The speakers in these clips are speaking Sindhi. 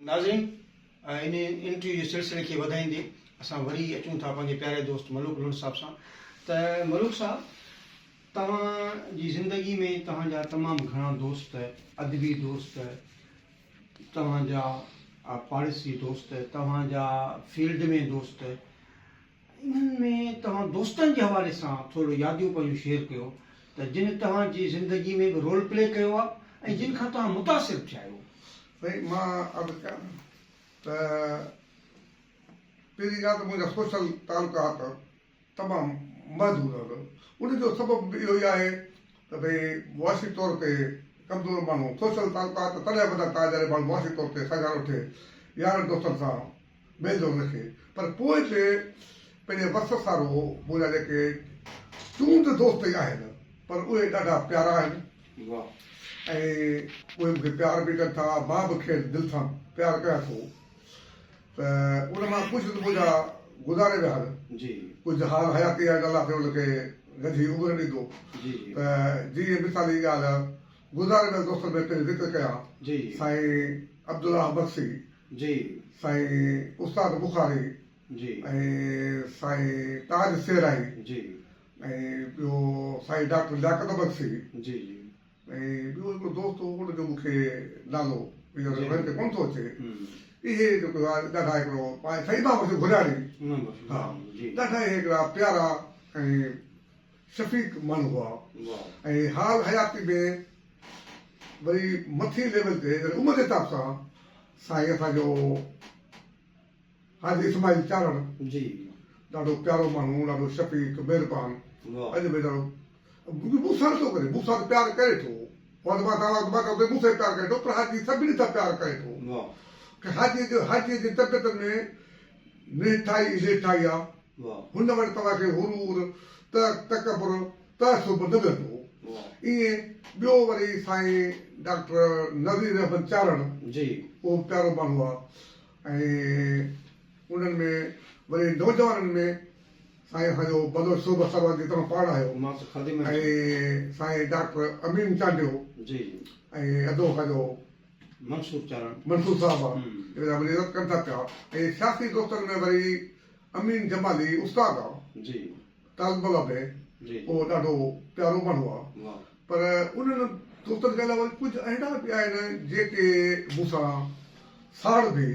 ناظرين ان انٽرويو جي سلسلي کي وڌائيندي اسان وري اچون ٿا پنهنجي پياري دوست ملوڪ لنڊ صاحب سان ته ملوڪ صاحب توهان جي زندگي ۾ توهان جا تمام گهڻا دوست ادبي دوست توهان جا پاڙيسري دوست توهان جا فيلڊ ۾ دوست انهن ۾ توهان دوستن جي حوالي سان ٿورو ياديون پنهنجون شيئر ڪيو ته جن توهان جي زندگي ۾ به رول پلي ڪيو آهي ۽ جن کان توهان متاثر ٿيا آهيو. سائين مان عرض ڪيان ته پهرين ڳالهه ته منهنجا سوشل تعلقات تمام محدود آهن ان جو سبب به اهو ئي آهي ته ڀئي معاشي طور تي ڪمزور ماڻهو سوشل تعلقات تڏهن وڌن ٿا جڏهن ماڻهو معاشي طور تي سگهارو ٿئي يارن دوستن سان ميل جول رکي پر پوء به پنهنجي وس سارو منهنجا جيڪي چونڊ دوست ئي آهن پر اهي ڏاڍا پيارا آهن ۽ اهي مون کي پيار به ڪن ٿا مان به کين دل سان پيار ڪيان ٿو ته ان مان ڪجهه ته منهنجا گذاري ويا آهن ڪجهه حال حياتي آهن الله سائين ان کي ڳجهي عمر ڏيندو ته جيئن مثالي ڳالهه گذاري ويل دوستن ۾ پهرين ذڪر ڪيان سائين عبدالله مگسي جي. سائين استاد بخاري جي. ۽ سائين تاج سيرائي جي. ۽ ٻيو سائين ڊاڪٽر لياقت بخشي جي جي. ۽ ٻيو هڪڙو دوست هو ان جو مون کي نالو هينئر ذهن تي ڪونه ٿو اچي اهي جيڪو آهي ڏاڍا هڪڙو سائين امام بخش گهرياڻي ها ڏاڍا اهي هڪڙا پيارا ۽ شفيق ماڻهو هئا ۽ حال حياتي ۾ وري مٿين ليول تي جڏهن عمر جي حساب سان سائين اسان جو حاجي اسماعيل چارڻ جي ڏاڍو پيارو ماڻهو ڏاڍو شفيق مهربان اڄ به ڏاڍو مون سان نٿو ڪري مون سان ته پيار ڪري ٿو اها ته مان چوان مان چوان مون سان پيار ڪري ٿو پر حاجي سڀني سان پيار ڪري ٿو حاجي جو حاجي جي طبيعت ۾ نهٺائي ئي نهٺائي آ هن وٽ توهان کي غرور، تڪبر، تعصب نه ملندو. ائين ٻيو وري سائين ڊاڪٽر نذير احمد چارڻ اهو به پيارو ماڻهو آ ۽ انهن ۾ وري نوجوانن ۾ سائين اسان جو بلوچ صحبت سرور جي توهان پاڻ آهيو ۽ سائين ڊاڪٽر امين چانڊيو ۽ ادو اسان جو منصور چارڻ منصور صاحب آ جيڪي وڏي عزت ڪن ٿا پيا ۽ سياسي دوستن ۾ وري امين جمالي استاد آ جي طالب الله به جي اهو ڏاڍو پيارو ماڻهو آ واھ پر انهن دوستن کان علاوه ڪجهه اهڙا به آهن جيڪي مون سان ساڙ به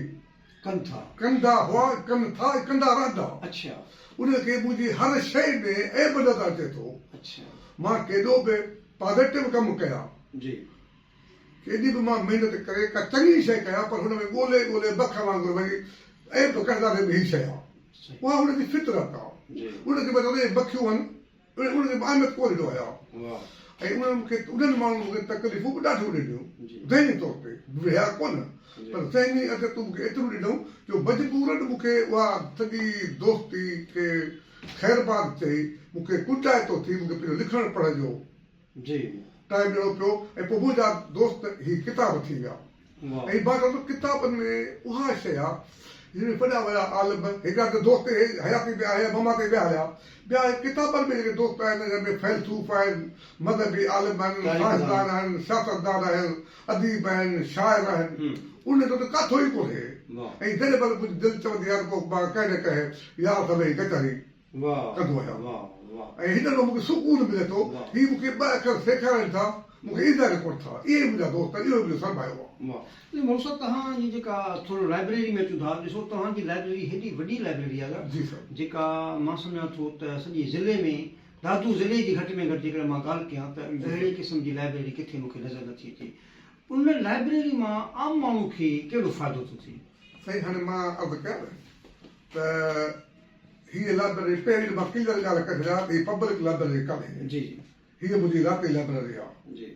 ڪن ٿا ڪندا هئا ڪن ٿا ۽ ڪندا رهندا اڇا انهن کي منهنجي هر شيء ۾ عيب نظر اچي ٿو اڇا مان ڪيڏو به پازيٽو ڪم ڪيان جي ڪيڏي به مان محنت ڪري ڪا چڱي شيء ڪيان پر هن ۾ ڳولي ڳولي بک وانگر وري عيب ڪڍنداسين به هي شيء آ. اها هن جي فطرت آ. ان کي مان چوندو اهي بکيون آهن ان کي مان اهميت ڪونه ڏنو آهيان. ۽ انهن مون کي انهن ماڻهن مون کي تڪليفون به ڏاڍيون ڏنيون ذهني طور تي ويا ڪونه پر ذهني اذيتون مون کي ايتريون ڏنائون جو مجبورن مون کي اها سڄي دوستي کي خيرباد چئي مون کي ڪنڊائتو ٿي مون کي پنهنجو لکڻ پڙهڻ جو جي. ٽائيم ڏيڻو پيو ۽ پوء منهنجا دوست هي ڪتاب ٿي ويا ۽ مان چوان ٿو ڪتابن ۾ اها شيء آ جنهن ۾ وڏا وڏا عالم هڪڙا ته دوست اهي حياتي ۾ آهيا مماتي ويا هليا ٻيا ڪتابن ۾ جيڪي دوست آهن جنهن ۾ فيلسوف آهن مذهبي عالم آهن سائنسدان آهن سياستدان آهن اديب آهن شاعر آهن انهن جو ته ڪاٿو ئي ڪونهي ۽ جڏهن مهل منهنجي دل چوندي آهي ته پوء مان ڪنهن نه ڪنهن يار سان ويهي ڪچهري ڪندو آهيان ۽ هنن مان مون کي سڪون ملي ٿو. هي مون کي ٻه اکر سيکارين ٿا، مون کي ايذارين ڪونه ٿا. اهي ئي منهنجا دوست آهن، اهو ئي منهنجو سرمايو آهي. مولوي صاحب توهان جي جيڪا ٿورو لائبريري ۾ اچون ٿا ڏسو توهان جي لائبريري هيڏي وڏي لائبريري آهي جي سر. جيڪا مان سمجهان ٿو ته سڄي ضلعي ۾ دادو ضلعي جي گهٽ ۾ گهٽ جيڪڏهن مان ڳالهه ڪيان ته اهڙي قسم جي لائبريري ڪٿي مون کي نظر نٿي اچي ان لائبريري مان عام ماڻهو کي ڪهڙو فائدو ٿو ٿئي؟ سائين هاڻي مان عرض ڪيان نه ته هيء لائبرري پهرين ته مان ڪليئر ڳالهه ڪري ڇڏيان ته هيء پبلڪ لائبرري ڪانهي. جي. هيء منهنجي ذاتي لائبرري آ. جي.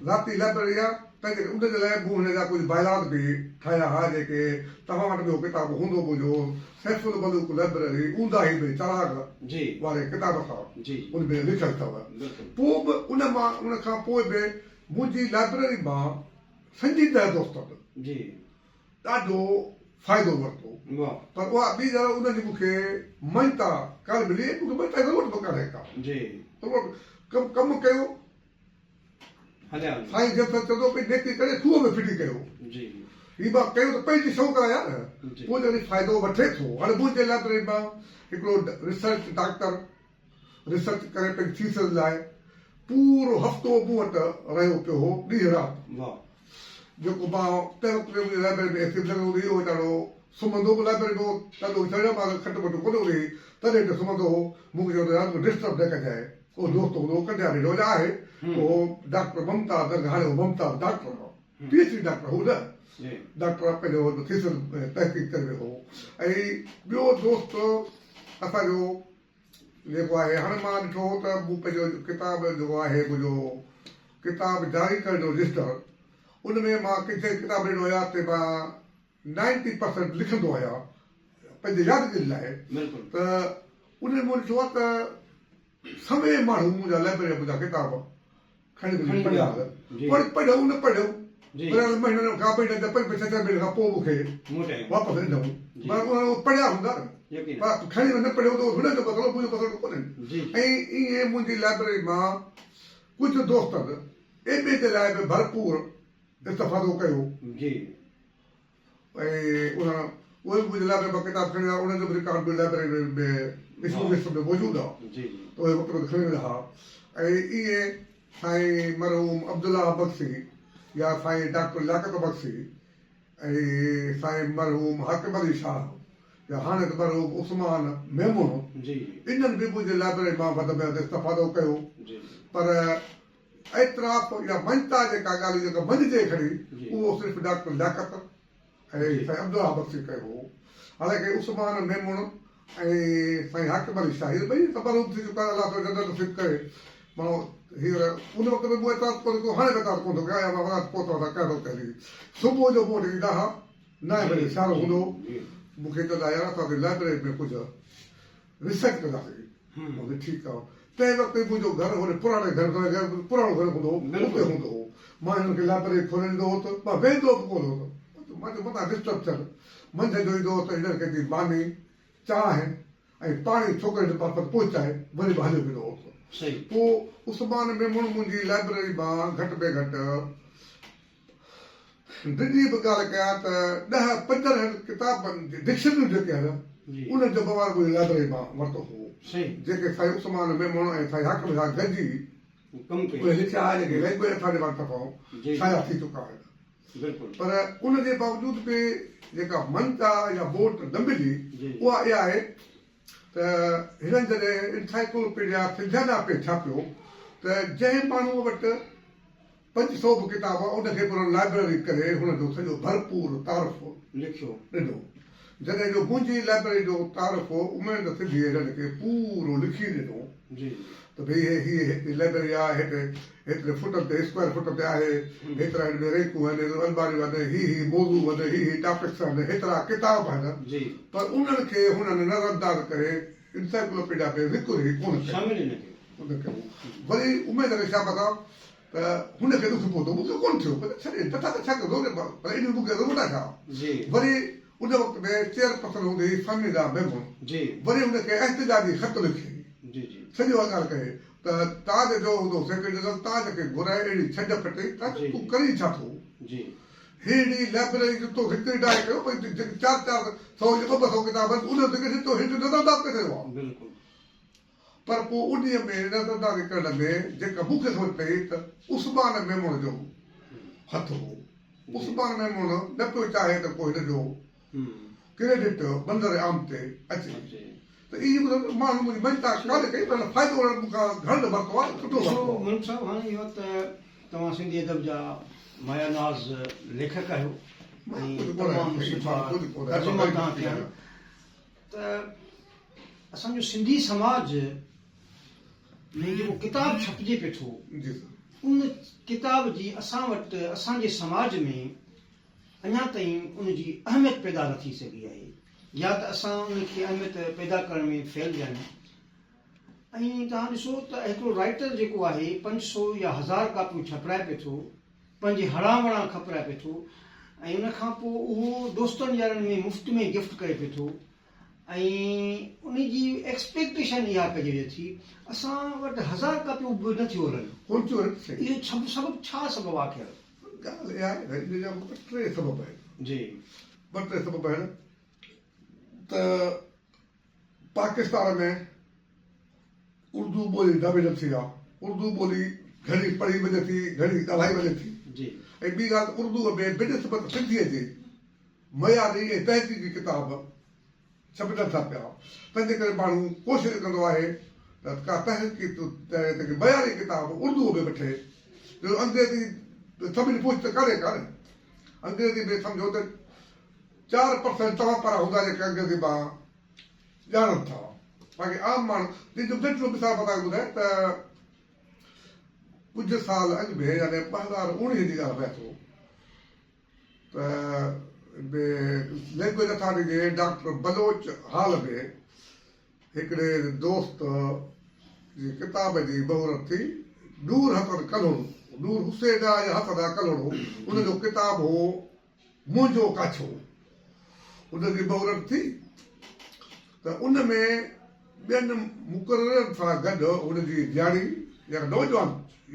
ذاتي لائبرري آ تنهن ڪري ان جي لاء مون هن جا ڪجهه بائلاز به ٺاهيا ها جيڪي توهان وٽ به اهو ڪتاب هوندو منهنجو سيف الملوڪ لائبرري اونداهي ۾ چراغ جي. واري ڪتاب سان جي. ان ۾ لکيل اٿو. بلڪل. پوء به ان مان ان کان پوء به منهنجي لائبرري مان سنجيده دوستن. جي. ڏاڍو فائدو ورتو پر اها ٻي ڳالهه انهن جي مون کي مڃتا ڪانه ملي ۽ مون کي مڃتا جي ضرورت به ڪانهي ڪا. جي. ڪم ڪم ڪيو. هليا وڃو. سائين جن سان چوندو پئي نيڪي ڪري کوهه ۾ ڦٽي ڪيو. جي. هي مان ڪيو ته پنهنجي شوق لاء آهي نه، پوء جڏهن فائدو وٺي ٿو. هاڻي منهنجي لائبريري مان هڪڙو ريسرچ ڊاڪٽر ريسرچ ڪري پنهنجي ٿيسز لاء پورو هفتو مون وٽ رهيو پيو هو ڏينهن رات. جيڪو مان تنهن وقت ۾ منهنجي لائبريري ۾ اي سي به لڳل هوندي هئي، اهو ويچارو سمهندو به لائبريري ۾ هو، ڏاڏو وڇاڙيو مان کٽ وٽ ڪونه هوندي هئي، تڏهن هتي سمهندو هو. مون کي چيو ته يار مون کي ڊسٽرب نه ڪجانء. اهو دوست هوندو هو ڪنڊياري جو اڃا آهي، اهو ڊاڪٽر ممتاز هاڻي اهو ممتاز ڊاڪٽر آهي. پي ايڇ ڊي ڊاڪٽر هو نه ڊاڪٽر پنهنجو ٿيسز تحقيق ڪري ويو هو ۽ ٻيو دوست اسان جو جيڪو آهي هاڻي مان ڏٺو هو ته مون پنهنجو ڪتاب جيڪو آهي منهنجو ڪتاب جاري ڪرڻ جو رجسٽر ان ۾ مان ڪٿي ڪتاب ڏنو آهيان تي مان نائنٽي پرسنٽ لکندو آهيان پنهنجي يادگيري لاء ته ان ۾ مون ڏٺو آهي ته سوين ماڻهو منهنجا لائبريري منهنجا ڪتاب کڻي وڃي پڙهيا هئا. وري پڙهيو نه پڙهيو بهرحال مهينن کان مهينن جا پنج پنج ڇهه ڇهه مهينن کان پوء مون کي واپس ڏنائون. معنيٰ انهن اهو پڙهيا هوندا نه پر کڻي نه پڙهيو ته هنن جو مسئلو منهنجو مسئلو ڪونهي. ۽ ائين منهنجي لائبريري مان ڪجهه دوستن ايم اي جي لاء به ڀرپور استفادو ڪيو. ۽ انهن اهي به منهنجي لائبريري مان ڪتاب کڻي ويا انهن جو به رڪارڊ منهنجي لائبريري ۾ اشو لسٽ ۾ موجود آهي ته اهي وقت وقت کڻي ويندا هئا ۽ ائين سائين مرحوم عبدالله بخشي يا سائين ڊاڪٽر لياقت بخشي ۽ سائين مرحوم حاڪم علي شاهه يا هاڻي ته مرحوم عثمان ميمڻ انهن به منهنجي لائبريري مان وڌ ۾ وڌ استفادو ڪيو پر اعتراف يا مڃتا جيڪا ڳالهه جيڪا مڃجي کڻي اهو صرف ڊاڪٽر لياقت ۽ سائين عبدالله بخشي ڪيو هو. حالانڪه عثمان ميمڻ ۽ سائين حاڪم علي شاهه هي ٻئي ته مرحوم ٿي چڪا آهن الله تعالي جنت نصيب ڪري. مان هينئر ان وقت به مون اعتراض ڪونه ڪيو هاڻي به اعتراض ڪونه ٿو ڪيان يا مان وڃان ته پوء توهان سان ڪهڙو اتي هلي صبح جو مون وٽ ايندا ها نائين بجي سيارو هوندو هو مون کي چوندا يار اسان تنهنجي لائبريري ۾ ڪجهه ريسرچ ڪنداسين. مان چيو ٺيڪ آ. تنهن وقت ئي منهنجو گهر هوڏي پراڻي گهر پراڻو گهر هوندو هو اتي هوندو هو. مان هنن کي لائبريري کولي ڏيندو هوس. مان ويندو به ڪونه هوس. مان چيو متان ڊسٽرب ٿين. منجهند جو ايندو هوس ته هنن کي اچي ماني، چانهه ۽ پاڻي ڇوڪرين معرفت پهچائي وري به هليو ويندو هوس. پوء عثمان ميمڻ منهنجي لائبريري مان گهٽ ۾ گهٽ ڊڄي به ڳالهه ڪيان ته ڏهه پندرهن ڪتابن جي ڊڪشنريون جيڪي آهن انهن جو مواد منهنجي لائبريري مان ورتو هو جيڪي سائين عثمان ميمڻ ۽ سائين حاڪم شاهه گڏجي اهي لکيا آهن جيڪي لئنگويج اٿارٽي وارن طرفان شايع ٿي چڪا آهن پر ان جي باوجود به جيڪا مڃتا يا موٽ نه ملي اها اها آهي ته هنن جڏهن انسائيڪلوپيڊيا سنڌيانا پئي ڇاپيو ته جنهن ماڻهوء وٽ 500 به ڪتاب ان کي به انهن لائبريري ڪري هن جو سڄو ڀرپور تعارف لکيو ڏنو. جڏهن جو منهنجي لائبريري جو تعارف اميد سنڌيء هنن کي پورو لکي ڏنو ته ڀئي هي هيء هيتري لائبريري آهي، هيتري هيتري فٽن تي اسڪوائر فٽ تي آهي، هيترا هن ۾ ريڪون آهن، هيتريون الماريون آهن، هي هي موضوع آهن، هي هي ٽاپڪس آهن، هيترا ڪتاب آهن. پر انهن کي هنن نظرانداز ڪري انسائيڪلوپيڊيا ۾ ذڪر ئي ڪونه ڪيو. شامل ئي نه ڪيو. ڪونه ڪيو. وري اميد کي شابس آ ته هن کي ڏک پهتو، مون کي ڪونه ٿيو، پر ڇڏي نٿا ته ڇا ڪندو، پر انهي مون کي روئندا ڇا؟ وري ان وقت ۾ چيئر پرسن هوندي هئي فهميده ميمڻ، وري هن کي احتجاجي خط لکيائين، سڄي اها ڳالهه ڪئي ته تاج جو هوندو سيڪريٽري جنرل، تاج کي گهرائي اهڙي ڇنڊ پٽي، تاج تون ڪرين ڇا ٿو؟ ههڙي لائبريري جو تو ذڪر ئي ناهي ڪيو، ڀئي جيڪي چار چار سئو يا ٻه ٻه سئو ڪتاب آهن، ان جو ذڪر هت هت نظرانداز ڪري ڇڏيو آهي. پر پوء انهيء ۾ نظراندازي ڪرڻ ۾ جيڪا مون کي سمجهه پئي ته عثمان ميمڻ جو هٿ هو. عثمان ميمڻ نه پيو چاهي ته ڪو هن جو ڪريڊٽ منظر عام تي اچي ته اهي ٻڌو ته ماڻهن منهنجي مڃتا ڪانه ڪئي پر فائدو انهن مون کان گهڻ نه ورتو آهي سٺو ورتو آهي. ملڪ صاحب هاڻي اهو ته توهان سنڌي ادب جا مايا ناز ليکڪ آهيو ۽ تمام سٺا ترجما توهان ڪيا آهن ته اسان جو سنڌي سماج ۾ جيڪو ڪتاب ڇپجي پيو ٿو ان ڪتاب جي اسان وٽ اسان جي سماج ۾ اڃا تائين ان جي اهميت پيدا نه ٿي سگهي آهي يا ته اسان ان کي اهميت پيدا ڪرڻ ۾ فيل ويا آهيون ۽ توهان ڏسو ته هڪڙو رائٽر جيڪو آهي 500 يا 1000 ڪاپيون ڇپرائي پيو ٿو پنهنجي هڙان وڙان کپرائي پيو ٿو ۽ ان کان پوء اهو دوستن يارن ۾ مفت ۾ گفٽ ڪري پيو ٿو ۽ ان جي ايڪسپيڪٽيشن اها ڪجي وڃي ٿي اسان وٽ 1000 ڪاپيون به نه ٿيون هلن. ڪونه ٿيون هلن سائين. اهو سبب ڇا سبب آخر؟ ڳالهه اها آهي ته ان جا ٽي سبب آهن. جي. ٻه ٽي سبب آهن ته پاڪستان ۾ اردو ٻولي ڊوميننٽ ٿي آ، اردو ٻولي گهڻي پڙهي وڃي ٿي، گهڻي ڳالهائي وڃي ٿي ۽ ٻي ڳالهه ته اردوء ۾ بنسبت سنڌيء جي معياري ۽ تحقيقي ڪتاب ڇپجن ٿا پيا، تنهنجي ڪري ماڻهو ڪوشش ڪندو آهي ته ڪا تحقيقي معياري ڪتاب اردوء ۾ وٺي، جو انگريزي سڀني پڇ ته ڪانهي ڪانه، انگريزي ۾ سمجهو ته 4% توهان پارا هوندا جيڪي انگريزي مان ڄاڻن ٿا، باقي عام ماڻهو جنهن جو ننڍڙو مثال مان توهان کي ٻڌايان ته ڪجهه سال اڳ ۾ يعني 2019 جي ڳالهه ٻڌايان ٿو ته لينگويج اٿارٽي جي ڊاڪٽر بلوچ هال ۾ هڪڙي دوست جي ڪتاب جي مهورت ٿي، نور حسن ڪلهوڙو، نور حسين آ يا حسن آ ڪلهوڙو، ان جو ڪتاب هو منهنجو ڪاڇو، ان جي مهورت ٿي ته ان ۾ ٻين مقررن سان گڏ هن جي نياڻي يا نوجوان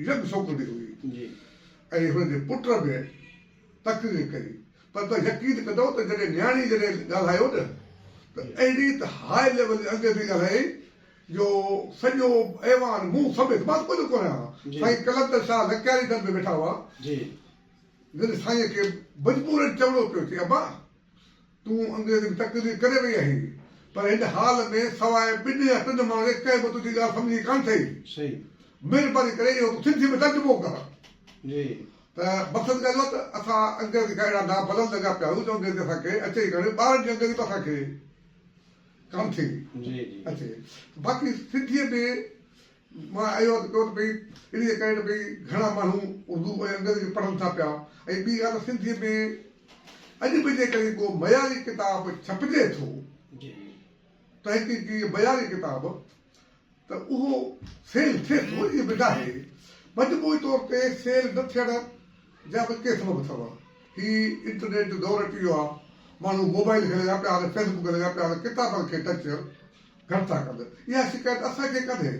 ينگ ڇوڪري هئي ۽ هن جي پٽ به تقرير ڪئي پر توهان يقين ڪندؤ ته جڏهن نياڻي جڏهن ڳالهايو نه ته اهڙي ته هاء ليول جي انگريزي ڳالهايائين جو سڄو ايوان مون سميت مان ته ڪجهه ڪونه آهيان سائين قلندر شاهه لڪياري جن به ويٺا هئا جڏهن سائين کي مجبورن چوڻو پيو چي ابا تون انگريزي ۾ تقرير ڪري وئي آهين پر هن هال ۾ سواء ٻن يا ٽن ماڻهن جي ڪنهن به تنهنجي ڳالهه سمجهي ڪانه ٿئي. مهرباني ڪري اهو تون سنڌي ۾ ترجمو ڪر. ته مقصد ڳالهه اها ته اسان انگريزي کان اهڙا نابلد لڳا پيا آهيون جو انگريزي اسان کي اچي ئي ڪانه، ٻارن جي انگريزي به اسان کي ڪانه ٿي اچي. باقي سنڌيء ۾ مان اهو عرض ڪيو ته ڀئي انهيء ڪري ته ڀئي گهڻا ماڻهو اردو ۽ انگريزي به پڙهن ٿا پيا ۽ ٻي ڳالهه ته سنڌيء ۾ اڄ به جيڪڏهن ڪو معياري ڪتاب ڇپجي ٿو، تحقيقي معياري ڪتاب، ته اهو سيل ٿئي ٿو، ائين به ناهي. مجموعي طور تي سيل نه ٿيڻ جا به ڪي سبب اٿو. هي انٽرنيٽ جو دور اچي ويو آهي، ماڻهو موبائل کي لڳا پيا آهن، فيس بڪ کي لڳا پيا آهن، ڪتابن کي ٽچ گهٽ ٿا ڪن. اها شڪايت اسان کي ڪانهي،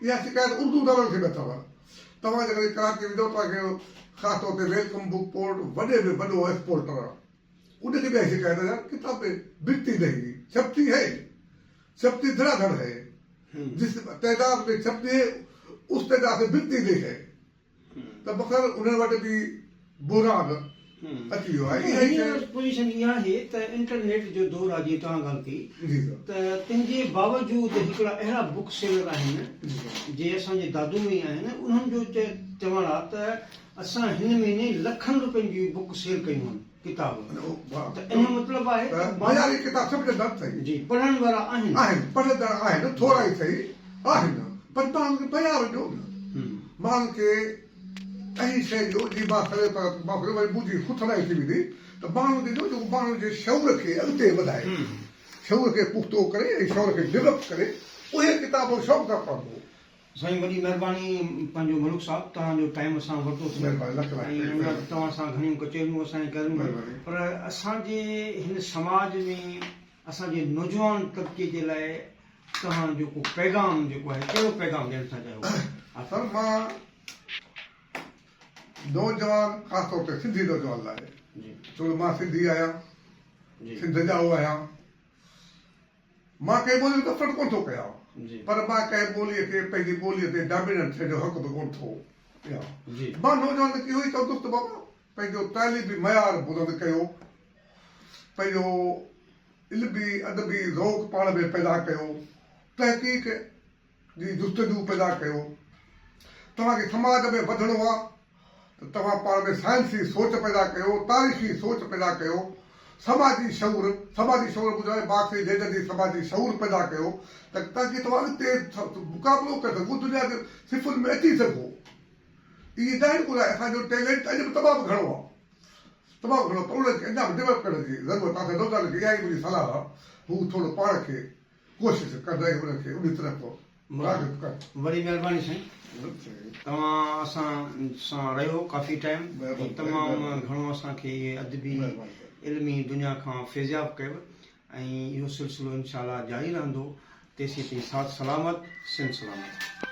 اها شڪايت اردو دانن کي به اٿو. توهان جيڪڏهن ڪراچي ويندؤ توهان کي خاص طور تي welcome book port وڏي ۾ وڏو ايڪسپورٽر آهي، ان کي به اها شڪايت آهي يار ڪتاب بڪتي نهين، ڇپتي هي، ڇپتي ڌڙا ڌڙ هي، جس تعداد ۾ ڇپتي هي اس تعداد سي بڪتي نهين هي. ته بخر انهن وٽ به بحران اچي ويو آهي. اها ئي هينئر پوزيشن اها آهي ته انٽرنيٽ جو دور آهي جيئن توهان ڳالهه ڪئي ته تنهن جي باوجود هڪڙا اهڙا بڪ سيلر آهن جي اسان جي دادو ۾ ئي آهن انهن جو چوڻ آهي ته اسان هن مهيني لکن روپين جون بڪ سيل ڪيون آهن ڪتاب ته ان جو مطلب آهي ته معياري ڪتاب سڀني هنڌ اٿئي. جي پڙهڻ وارا آهن. آهن پڙهندڙ آهن ٿورا ئي سهي آهن پر ماڻهن کي معيار ڏيو نه ماڻهن کي اهڙي شيء ڏيو جي مان سڙي پر مان وري منهنجي سٿڻائي ٿي ويندي ته ماڻهن کي ڏيو جيڪو ماڻهن جي شعور کي اڳتي وڌائي شعور کي پختو ڪري ۽ شعور کي ڊولپ ڪري اهي ڪتاب شوق سان پڙهندو. سائين وڏي مهرباني پنهنجو ملوڪ صاحب توهان جو ٽائيم اسان ورتو سين مهرباني لک لائق ۽ مهرباني. توهان سان گهڻيون ڪچهريون اسان جي ڪرڻيون مهرباني. پر اسان جي هن سماج ۾ اسان جي نوجوان طبقي جي لاء توهان جو ڪو پيغام جيڪو آهي ڪهڙو پيغام ڏيڻ ٿا چاهيو؟ سر مان نوجوان خاص طور تي سنڌي نوجوان لاء ڇو جو مان سنڌي آهيان سنڌ ڄائو آهيان مان ڪنهن ٻوليء جو نفرت ڪونه ٿو ڪيان، پر مان ڪنهن ٻوليء کي پنهنجي ٻوليء تي ڊاميننٽ ٿيڻ جو حق به ڪونه ٿو ڏيان. مان نوجوانن کي اهو ئي چوندس ته بابا پنهنجو تعليمي معيار بلند ڪيو، پنهنجو علمي ادبي ذوق پاڻ ۾ پيدا ڪيو، تحقيق جي جستجو پيدا ڪيو. توهان کي سماج ۾ وڌڻو آ ته توهان پاڻ ۾ سائنسي سوچ پيدا ڪيو، تاريخي سوچ پيدا ڪيو، سماجي شعور، سماجي شعور منهنجو آهي مارڪسي لينن جي سماجي شعور پيدا ڪيو ته تاڪي توهان اڳتي مقابلو ڪري سگهو، دنيا جي صفن ۾ اچي سگهو. ائين ناهي رڳو لاء اسان جو ٽيلنٽ اڄ به تمام گهڻو آ، تمام گهڻو پر ان کي اڃا به ڊولپ ڪرڻ جي ضرورت آ. اسان نوجوانن کي اها ئي منهنجي صلاح آ هو ٿورو پاڻ کي ڪوشش ڪن ۽ انهن کي انهي طرف راغب ڪن. وڏي مهرباني سائين توهان اسان سان رهيو ڪافي ٽائيم ۽ تمام گهڻو اسان کي اهي ادبي علمي دنيا کان فيضياب ڪيو ۽ اهو سلسلو انشاء الله جاري رهندو تيسين تائين ساٿ سلامت سنڌ سلامت.